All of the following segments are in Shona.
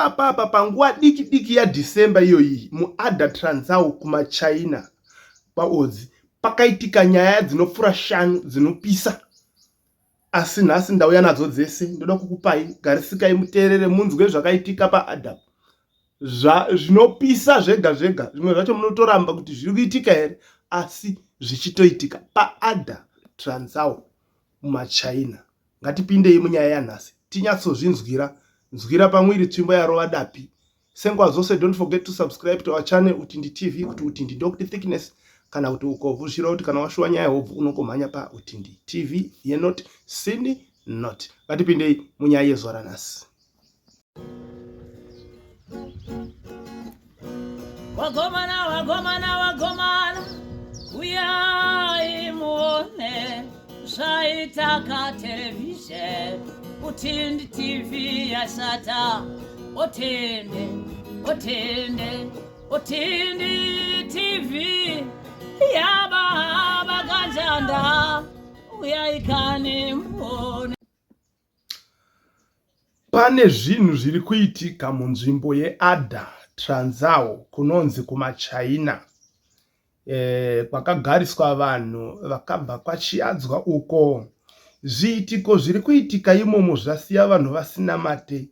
Ipapapa panguva diki diki yaDecember iyoyi muAdda Transau kumaChina kwaOdzi pakaitika nyaya dzinopfuura shanu dzinopisa asi nhasi ndauya nadzo dzese ndoda kukupai garisikai muteerere munzwe zvakaitika paadam zvinopisa zvega zvega zvimwe zvacho munotoramba kuti zviri kuitika here asi zvichitoitika paada transau mumachina Ngatipindei munyaya yanhasi tinyatsozvinzwira nzwira pamwiri tsvimbo yarova dapi. Senguva dzose don't forget to subscribe to our channel Utindi TV kuti Utindi ndokuti thickness kana kuti ukobvu zvichireva kuti kana washuwa nyaya hobvu unongomhanya pa Utindi TV yenot sini not. Ngatipindei munyaya yezuva ranhasi. Wagomana, wagomana, wagomana, uyai muone zvaitaka television Utindi TV yashata, otende, otende, Utindi TV yababa kanjanda, uyai kani muone. Pane zvinhu zviri kuitika munzvimbo yeAdda Transau kunonzi kumaChina e, kwakagariswa vanhu vakabva kwaChiadzwa uko. Zviitiko zviri kuitika imomo zvasiya vanhu vasina mate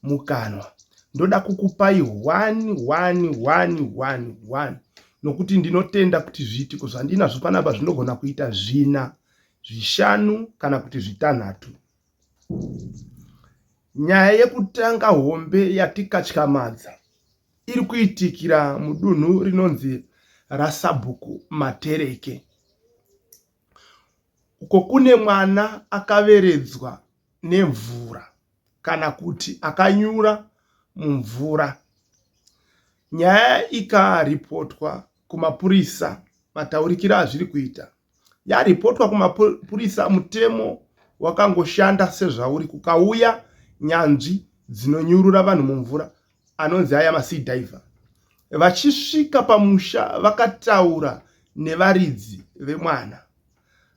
mukanwa. Ndoda kukupai 1 1 1 1 1 nokuti ndinotenda kuti zviitiko zvandinazvo panapa zvinogona kuita zvina zvishanu kana kuti zvitanhatu. Nyaya yekutanga hombe yatikatyamadza iri kuitikira mudunhu rinonzi raSabhuku Matereke uko kune mwana akaveredzwa nemvura kana kuti akanyura mumvura. Nyaya ikaripotwa kumapurisa mataurikiro azviri kuita yaripotwa kumapurisa mutemo wakangoshanda sezvauri kukauya nyanzvi dzinonyurura vanhu mumvura anonzi aya masea diver vachisvika pamusha vakataura nevaridzi vemwana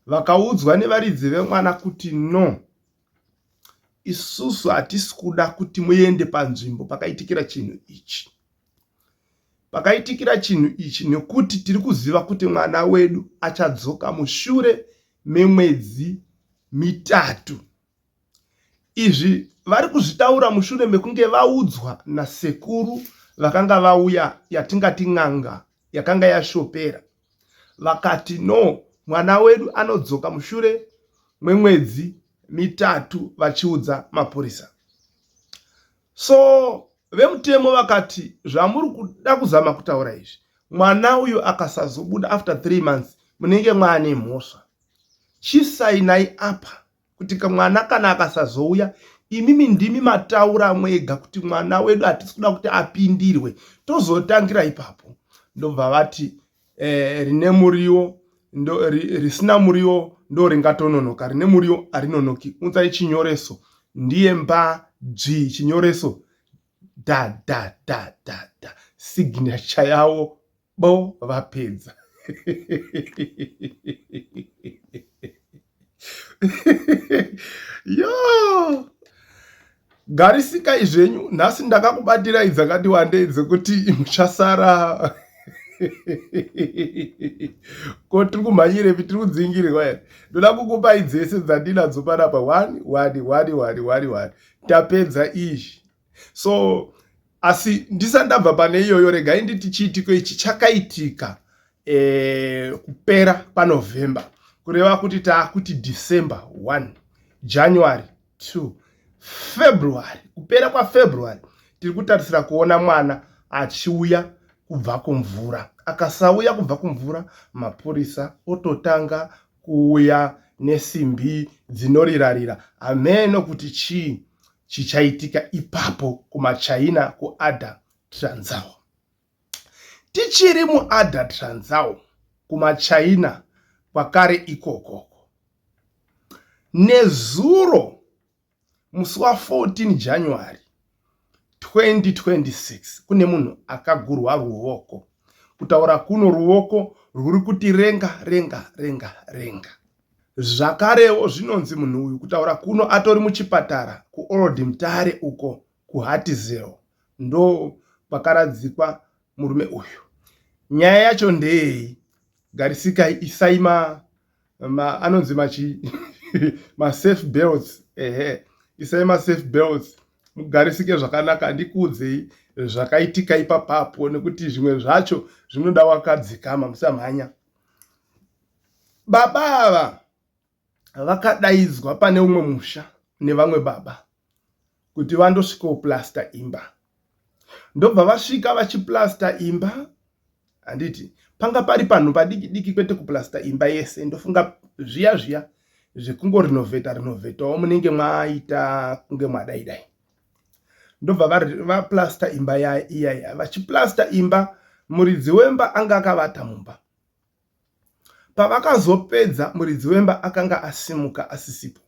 vakaudzwa nevaridzi vemwana kuti no isusu hatisi kuda kuti muende panzvimbo pakaitikira chinhu ichi Pakaitikira chinhu ichi nekuti tiri kuziva kuti mwana wedu achadzoka mushure memwedzi mitatu. Izvi vari kuzvitaura mushure mekunge vaudzwa nasekuru vakanga vauya yatingati n'anga yakanga yashopera vakati no mwana wedu anodzoka mushure memwedzi mitatu vachiudza mapurisa. So vemutemo vakati zvamuri kuda kuzama kutaura izvi, mwana uyu akasazobuda after 3 months munenge mwaane mhosva. Chisainai apa kuti mwana kana akasazouya imimi ndimi mataura mwega kuti mwana wedu hatisi kuda kuti apindirwe, tozotangira ipapo. Ndobva vati eh, rine muriwo ndo, ri, risina muriwo ndo ringatononoka rine muriwo harinonoki unzai chinyoreso ndiye mba dzvi chinyoreso da da da da da signature yawo bo vapedza yo Garisikai zvenyu nhasi ndakakubatirai dzakati wandei dzekuti muchasara ko tiri kumhanyirepi tiri kudzingirwa here ndoda kukupai dzese dzandinadzo panapa one one one one one one tapedza izvi so asi ndisati ndabva pane iyoyo regai nditi chiitiko ichi chakaitika e, kupera kwanovember kureva kuti taakuti december 1 january 2 February, kupera kwaFebruary tiri kutarisira kuona mwana achiuya kubva kumvura. Akasauya kubva kumvura, mapurisa ototanga kuuya nesimbi dzinorirarira. Hameno kuti chii chichaitika ipapo kumaChina kuAdda Transau. Tichiri muAdda Transau kumaChina kwakare ikokoko. Nezuro musi wa 14 January 2026 kune munhu akagurwa ruoko. Kutaura kuno ruoko rwuri kuti renga renga renga renga. Zvakarewo zvinonzi munhu uyu kutaura kuno atori muchipatara kuOld Mutare uko kuHatizel. Ndo pakaradzikwa murume uyu. Nyaya yacho ndeyei? Garisikai, isai ma, ma anonzi machi ma safe belts, ehe, isai ma safe belts mugarisike zvakanaka. Ndikuudzei zvakaitika ipapapo nekuti zvimwe zvacho zvinoda wakadzikama, musamhanya. Baba ava vakadaidzwa pane umwe musha nevamwe baba kuti vandosvikoplasta imba. Ndobva vasvika vachiplasta imba, handiti panga pari panhu padiki diki, kwete kuplasta imba yese. Ndofunga zviya zviya zvekungorinovheta rinovhetawo munenge mwaita kunge mwadai dai. Ndobva vaplasta imba iyaya. Vachiplasta imba, muridzi wemba anga akavata mumba. Pavakazopedza, muridzi wemba akanga asimuka asisipo.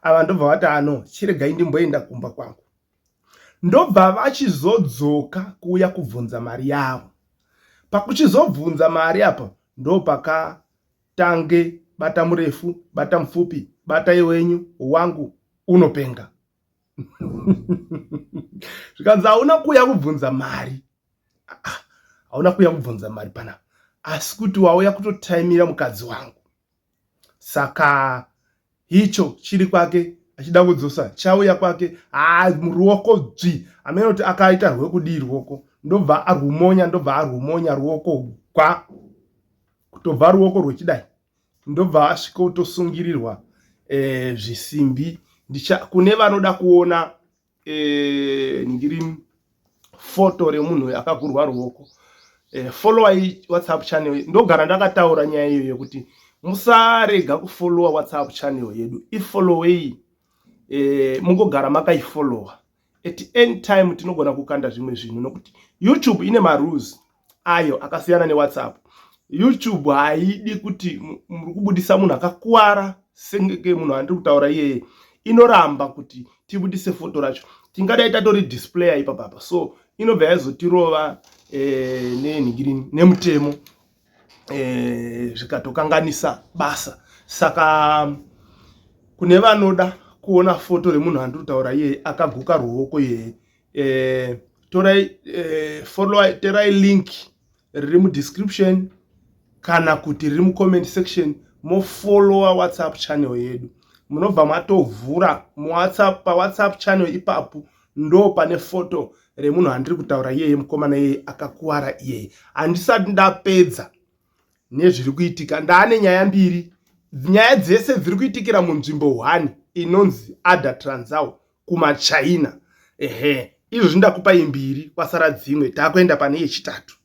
Ava ndobva vati ano chiregai ndimboenda kumba kwangu. Ndobva vachizodzoka kuuya kubvunza mari yavo. Pakuchizobvunza mari apa ndopakatange bata murefu, bata mupfupi, batai wenyu, wangu unopenga. Zvikanzi hauna kuuya kubvunza mari, hauna kuuya kubvunza mari panapa, asi kuti wauya kutotaimira mukadzi wangu. Saka icho chiri kwake achida kudzosa chauya kwake, haa muruoko dzvi, hameno kuti akaita rwekudii ruoko, ndobva arwumonya, ndobva arwumonya ruoko gwa, kutobva ruoko rwechidai, ndobva asvika kutosungirirwa zvisimbi. Ndicha kune vanoda kuona ndiri foto remunhu akagurwa ruoko, followai WhatsApp channel. Ndogara ndakataura nyaya iyo yekuti musarega kufollowa WhatsApp channel yedu, ifollowei, mungogara makaifollowa. At any time tinogona kukanda zvimwe zvinhu, nokuti YouTube ine marules ayo akasiyana neWhatsApp. YouTube haidi kuti muri kubudisa munhu akakuwara senge munhu andiri kutaura iyeye. Inoramba kuti tibudise foto racho, tingadai tatori displaya ipapapa, so inobva yazotirova nenhingirini nemutemo, zvikatokanganisa basa. Saka kune vanoda kuona foto remunhu andiri kutaura iyeye akaguka ruoko iyeye, torai, follow, terai link riri mudescription kana kuti riri mucomment section, mofollowa WhatsApp channel yedu. Munobva matovhura muWhatsApp, paWhatsApp channel ipapo ndo pane foto remunhu andiri kutaura iyeye, mukomana iyeye akakuwara iyeye. Handisati ndapedza nezviri kuitika. Ndaane nyaya mbiri, nyaya dzese dziri kuitikira munzvimbo 1 inonzi Ada Transau kumaChina. Ehe, izvozvi ndakupai mbiri, kwasara dzimwe, taakuenda pane yechitatu.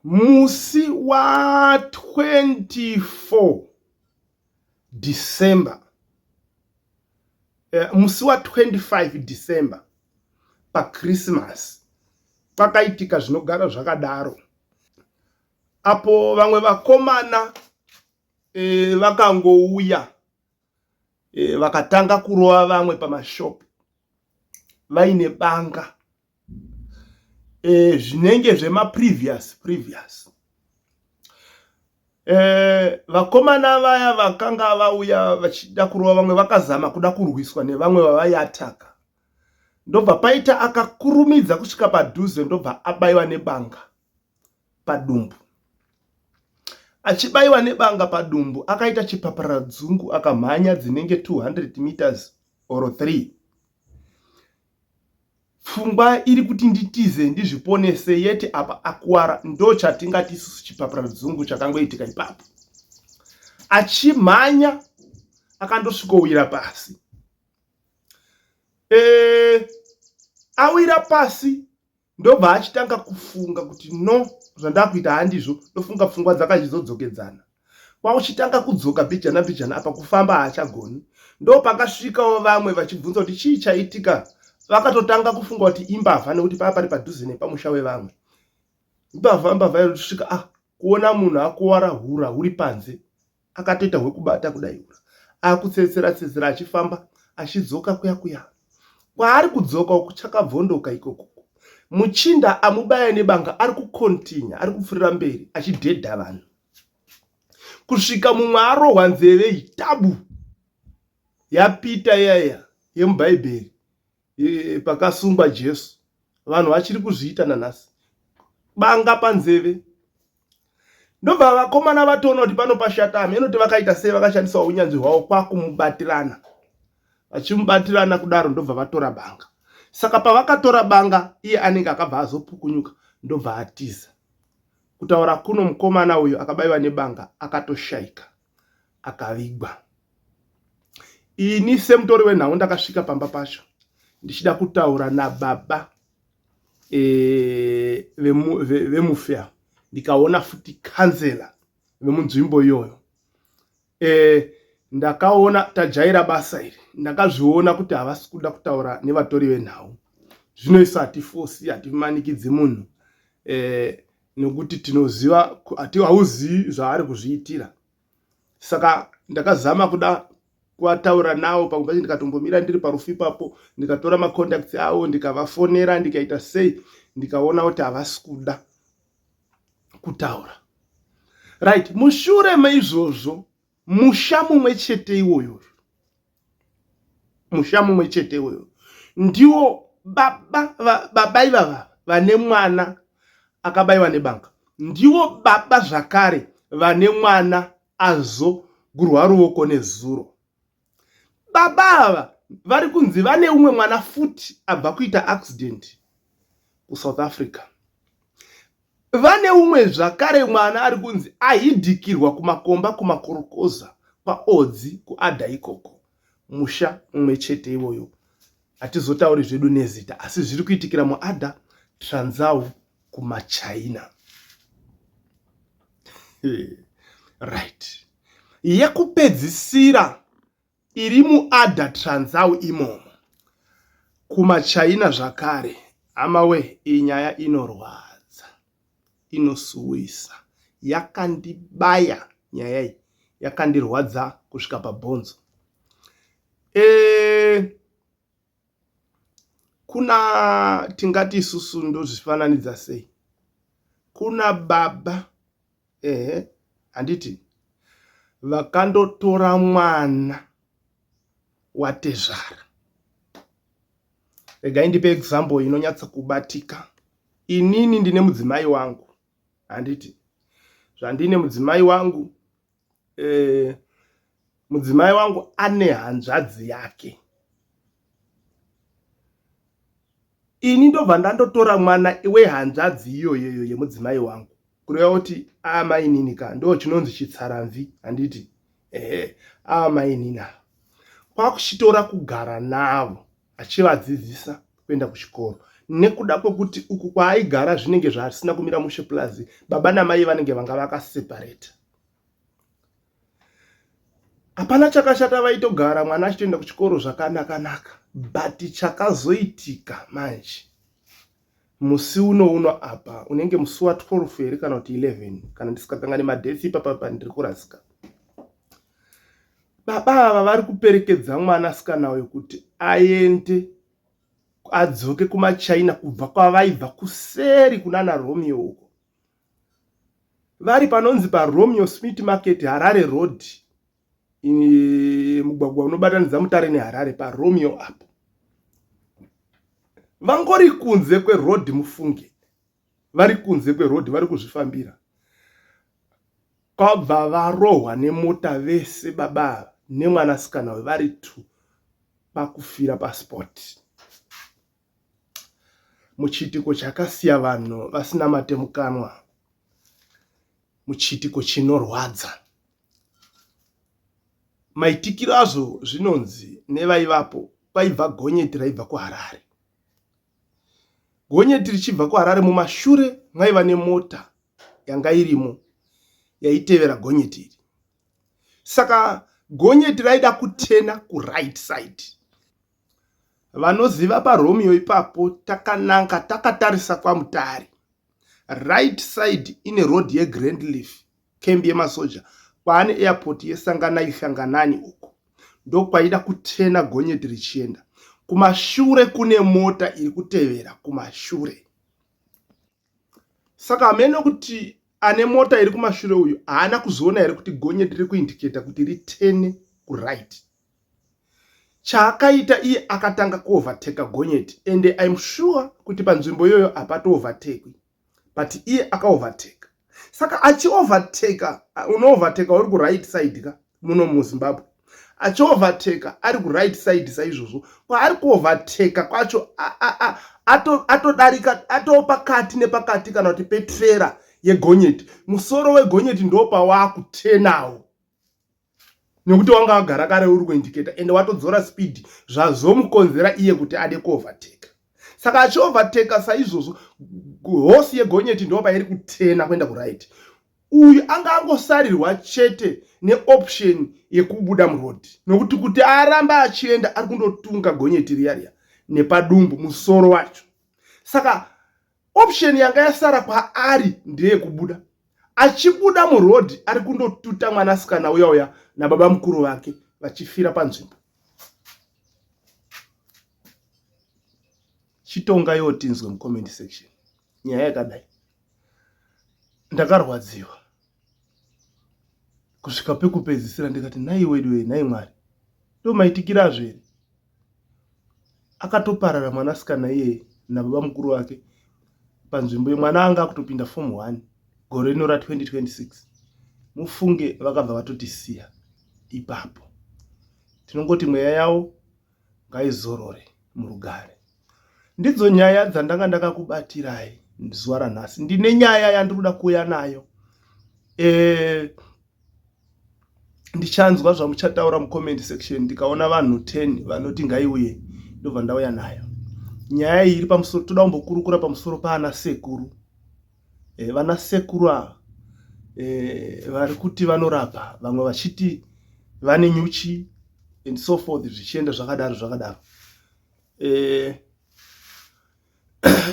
Musi wa24 December, musi wa25 December paChristmas, pakaitika zvinogara zvakadaro apo vamwe vakomana vakangouya, vakatanga kurova vamwe pamashopu vaine banga, zvinenge zvemaprevious previous. Vakomana vaya vakanga vauya vachida kurova vamwe vakazama kuda kurwiswa nevamwe vavaiataka, ndobva paita akakurumidza kusvika padhuze, ndobva abayiwa nebanga padumbu. Achibayiwa nebanga padumbu, akaita chipaparadzungu, akamhanya dzinenge 200 meters or 3, pfungwa iri kuti nditize ndizviponese, yeti apa akuwara. Ndo chatingati isusu chipaparadzungu chakangoitika ipapo. Achimhanya akandosvikowira pasi. Awira pasi, ndobva achitanga kufunga kuti no, zvandakuita handizvo. Ndofunga pfungwa dzakachizodzokedzana, kwakuchitanga kudzoka mbijana mbijana, apa kufamba haachagoni. Ndo pakasvikawo vamwe vachibvunza kuti chii chaitika. Vakatotanga kufunga kuti imbavha, nekuti paa pari padhuze nepamusha wevamwe. Imbavha, mbavha yanosvika, ah, kuona munhu akuwara, hura huri panze, akatoita hwekubata kudai, hura akutsetsera tsetsera achifamba achidzoka kuya kuya kwaari kudzoka uku, chakabvondoka ikoko. Muchinda amubaya nebanga ari kukontinya, ari kupfurira mberi achidhedha vanhu kusvika mumwe arohwa nzeve, tabu yapita iyaiya yemubhaibheri. e, pakasungwa Jesu. Vanhu vachiri kuzviita nanhasi. Banga panzeve. Ndobva vakomana vatoona kuti pano pashata hameno kuti vakaita sei vakashandisawo unyanzvi hwavo kwakumubatirana. Vachimubatirana kudaro ndobva vatora banga. Saka pavakatora banga iye anenge akabva azopukunyuka ndobva atiza. Kutaura kuno mukomana uyu akabaiwa nebanga akatoshaika akavigwa. Ini semutori wenhau ndakasvika pamba pacho ndichida kutaura nababa e, vemufi ava ndikaona futi kanzela vemunzvimbo iyoyo e, ndakaona tajaira basa iri ndakazviona kuti havasi kuda kutaura nevatori venhau zvino isu hatifosi hatimanikidzi munhu e, nekuti tinoziva hauzivi zvaari kuzviitira saka ndakazama kuda kuvataura nawo pamwe pacho ndikatombomira ndiri parufu ipapo ndikatora macontacts avo ndikavafonera ndikaita sei ndikaona kuti havasi kuda kutaura right mushure meizvozvo musha mumwe chete iwoyo musha mumwe chete iwoyo ndiwo baba baba ivava vane mwana akabaiwa nebanga ndiwo baba zvakare vane mwana azogurwa ruoko nezuro baba ava vari kunzi vane umwe mwana futi abva kuita accident kusouth africa vane umwe zvakare mwana ari kunzi ahidhikirwa kumakomba kumakorokoza kwaodzi kuadha ikoko musha mumwe chete iwoyo hatizotauri zvedu nezita asi zviri kuitikira muadha transau kumachina right yekupedzisira iri muadha transau imomo kumachina zvakare hama we iyi nyaya inorwadza inosuwisa yakandibaya nyaya iyi yakandirwadza kusvika pabhonzo e, kuna tingati isusu ndozvifananidza sei kuna baba ehe handiti vakandotora mwana watezvara regai ndipe example inonyatsa kubatika inini ndine mudzimai wangu handiti zvandine mudzimai wangu eh, mudzimai wangu ane hanzvadzi yake ini ndobva ndandotora mwana wehanzvadzi iyoyoyo yemudzimai wangu kureva kuti amainini ka ndo chinonzi chitsaramvi handiti ehe amainini ava kwakuchitora kugara navo achivadzidzisa kuenda kuchikoro nekuda kwekuti uku kwaaigara zvinenge zvaasina kumira mushe plus baba namai vanenge vanga vakaseparata hapana chakashata vaitogara mwana achitoenda kuchikoro zvakanakanaka but chakazoitika manje musi uno uno apa unenge musi wa 12 here kana kuti 11 kana ndisikakangani madhesi ipapa ndiri kurasika baba ava vari kuperekedza mwana sikana uyu kuti aende adzoke kumachina kubva kwavaibva kuseri kunana romeo uko vari panonzi paromeo smith market harare road mugwagwa unobatanidza mutare neharare paromeo apo vangori kunze kweroad mufunge vari kunze kweroad vari kuzvifambira kwabva varohwa nemota vese baba ava nemwanasikana uyu vari two pakufira paspot muchiitiko chakasiya vanhu vasina mate mukanwa muchiitiko chinorwadza maitikiro azvo zvinonzi nevaivapo kwaibva gonyeti raibva kuharare Gonyeti richibva kuHarare mumashure maiva nemota yanga irimo yaitevera gonyeti iri. Saka gonyeti raida kutena kuright side. Vanoziva paRomeo ipapo takananga takatarisa kwaMutare. Right side ine road yeGrand Leaf kembi yemasoja kwaane airport yesanganai hlanganani uko ndokwaida kutena gonyeti richienda kumashure kune mota iri kutevera kumashure saka hameno kuti ane mota iri kumashure uyu haana kuzoona here kuti gonyeti riri kuindiketa kuti ritene kuright. Chaakaita iye akatanga kuovertaka gonyeti ende im sure kuti panzvimbo iyoyo hapatoovertakwi but iye akaovertaka. Saka achiovertaka, unoovertaka uri kuright side ka muno muZimbabwe. Achiovertaka ari kuright side saizvozvo, kwaari kuovertaka kwacho atodarika atoo pakati nepakati kana kuti petrera yegonyeti. Musoro wegonyeti ndopawakutenawo nekuti wanga wagara kare uri kuindicata ende watodzora speed, zvazomukonzera iye kuti ade kuovertaka. Saka achiovertaka saizvozvo, hosi yegonyeti ndo pairi kutena kuenda kuright. Uyu anga angosarirwa chete neoption yekubuda muroad, nokuti kuti aramba achienda ari kundotunga gonyeti riya riya nepadumbu musoro wacho. Saka option yanga yasara kwaari ndeyekubuda. Achibuda muroad ari kundotuta mwanasikana uya uya nababa mukuru vake vachifira panzvimbo. Chitonga yotinzwe mucomment section nyaya yakadai. Ndakarwadziwa kusvika pekupedzisira, ndikati nhai wedu wee, nhai Mwari, ndo maitikirazve here? Akatoparara mwanasikana iyeye nababa mukuru wake panzvimbo yemwana anga akutopinda form 1 gore rino ra 2026. Mufunge vakabva vatotisiya ipapo. Tinongoti mweya yavo ngaizorore murugare. Ndidzo nyaya dzandanga ndakakubatirai zuva ranhasi. Ndine nyaya yandiri kuda kuuya nayo. Ndichanzwa zvamuchataura mucomment section. Ndikaona vanhu 10 vanoti ngaiuye, ndobva ndauya nayo. Nyaya iyi iri pamusoro, toda kumbokurukura pamusoro paana sekuru. Vana sekuru ava vari kuti vanorapa, vamwe vachiti vane nyuchi and so forth, zvichienda zvakadaro zvakadaro.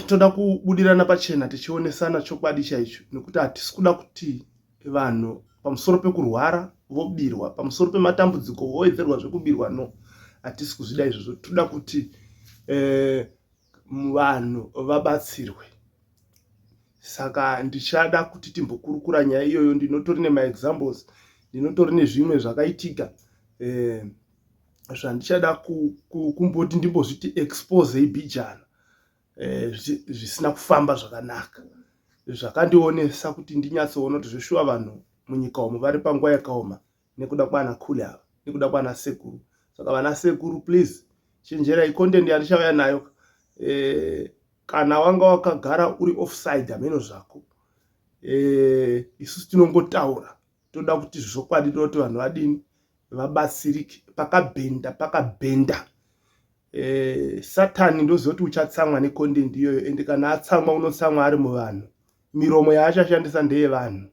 Toda kubudirana pachena tichionesana chokwadi chaicho, nekuti hatisi kuda kuti vanhu pamusoro pekurwara vobirwa, pamusoro pematambudziko vowedzerwa zvekubirwa. No, hatisi kuzvida izvozvo. Toda kuti vanhu vabatsirwe. Saka ndichada kuti timbokurukura nyaya iyoyo. Ndinotori nemaexamples, ndinotori nezvimwe zvakaitika zvandichada kumboti ndimbozviti expose ibhijana, zvisina kufamba zvakanaka, zvakandionesa kuti ndinyatsoona kuti zveshuwa vanhu munyika umu vari panguva yakaoma nekuda kwana kule ava, nekuda kwana sekuru. Saka vana sekuru, please chenjerai. Content yandichauya nayo, kana wanga wakagara uri offside, hameno zvako. Isusu tinongotaura, toda kuti zvokwadi, toda kuti vanhu vadini, vabatsirike. Pakabhenda pakabhenda. Satani ndoziva kuti uchatsamwa necontent iyoyo, ende kana atsamwa unotsamwa ari muvanhu. Miromo yaachashandisa ndeyevanhu,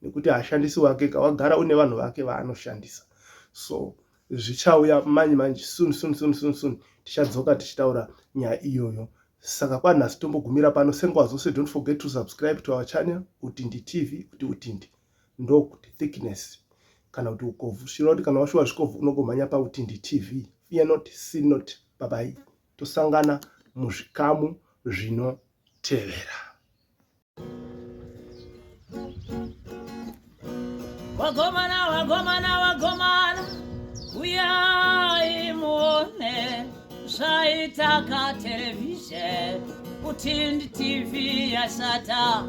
nekuti haashandisi wake ka, wagara une vanhu vake vaanoshandisa. So zvichauya manje manje, soon soon soon soon soon tichadzoka tichitaura nyaya iyoyo. Saka kwanhasi tombogumira pano. Senguva dzose, don't forget to subscribe to our channel Utindi TV. Kuti Utindi ndokuti thickness kana kuti ukovhu, zvichireva kuti kana washuwa zvikovhu unongomhanya paUtindi TV. Fear not, see not, babai. Tosangana muzvikamu zvinotevera. Wagomana, wagomana, wagomana, uyai muone zvaitaka television. Utindi TV yashata.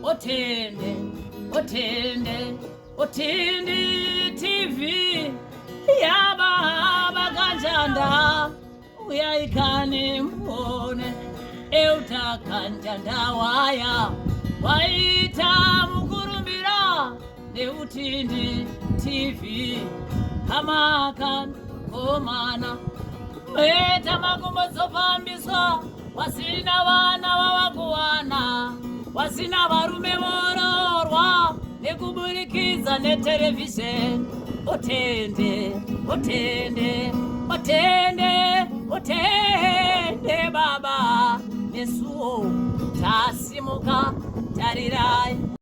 Otende, otende, Utindi TV yababa kanjanda, uyai kani muone. Euta kanjanda waya waita mukurumbira neUtindi TV. Hamakan komana meta makumbo dzofambiswa, wasina vana vavakuwana, wasina varume vororwa nekuburikidza neterevhizheni. Otende, otende, otende, otende baba, nesuwo tasimuka, tarirai.